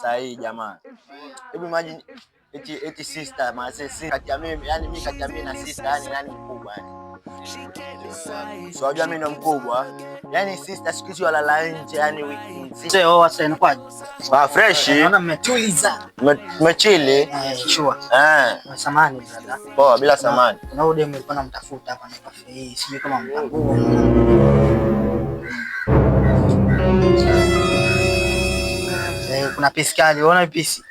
saa hii jamaa. Hebu imagine eti sister maana si kati ya mimi, yani mimi kati ya mimi na sister, yani nani mkubwa yani? So unajua mimi ndo mkubwa. Yani sister siku hizi walala nje yani wiki nzima. Sasa oh, sasa inakuwaje? Ah, fresh. Naona mmetuliza. Mechili. Eh, sure. Eh. Samahani brother. Poa, bila samani. Kuna huyu demu alikuwa anamtafuta hapa anaitwa Fei, sijui kama mtambua. Eh, kuna pisi kali, unaona pisi?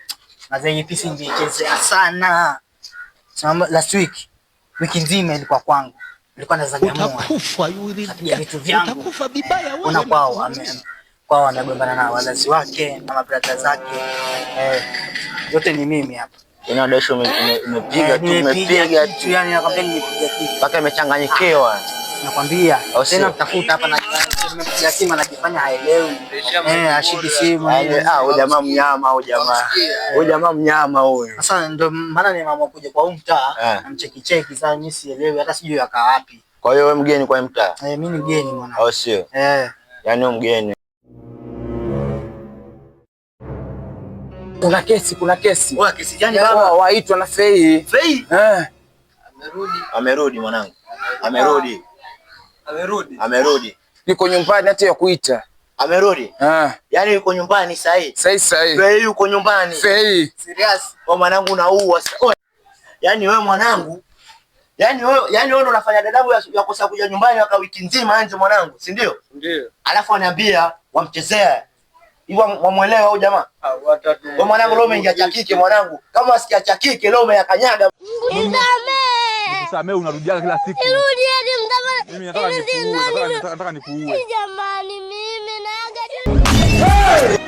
Na zenye pisi nilichezea sana. Sema last week, wiki nzima ilikuwa kwangu. Nilikuwa nazagamua. Utakufa yuri, Napiga vitu vyangu. utakufa vibaya wewe. Ona kwao ame kwao amegombana na wazazi wake na mabrada zake. Eh, yote ni mimi hapa. Ina dasho umepiga tu, Nimepiga umepiga kitu tu yani, nakwambia nimepiga kitu. mpaka imechanganyikiwa. Nakwambia Au sio? tena mtafuta hapa na nimempigia simu anajifanya haelewi. Eh, ashiki simu. Yaani, ah, huyu jamaa mnyama, huyu jamaa. Huyu jamaa mnyama huyu. Sasa ndio maana nimeamua kuja kwa huu mtaa Eh. namcheki cheki sasa, mimi sielewi hata sijui akaa wapi. Kwa hiyo wewe mgeni kwa mtaa, Eh, mimi ni mgeni mwana. au sio? Eh, Yaani wewe mgeni. Kuna kesi, kuna kesi. Wewe kesi gani? Waitwa na Fei. Fei. Eh. Amerudi mwanangu. Amerudi. Amerudi. Amerudi. Yuko nyumbani hata ya kuita. Amerudi. Eh. Yaani yuko nyumbani sasa hivi. Sahi sahi. Fei yuko nyumbani. Fei. serious. Wewe mwanangu unaua sasa. Yaani wewe mwanangu. Yaani wewe ndo unafanya dadabu ya kosa kuja nyumbani waka wiki nzima nje mwanangu, si ndio? Ndio. Alafu ananiambia wamchezea. Hivyo wamuelewa huyu jamaa. Wewe mwanangu leo umeingia cha kike mwanangu. Kama wasikia cha kike leo umeyakanyaga. Nisamee. Samee unarudia kila siku. Nirudieni mtama. Mimi nataka nikuue, nataka nikuue. Jamani mimi naaga.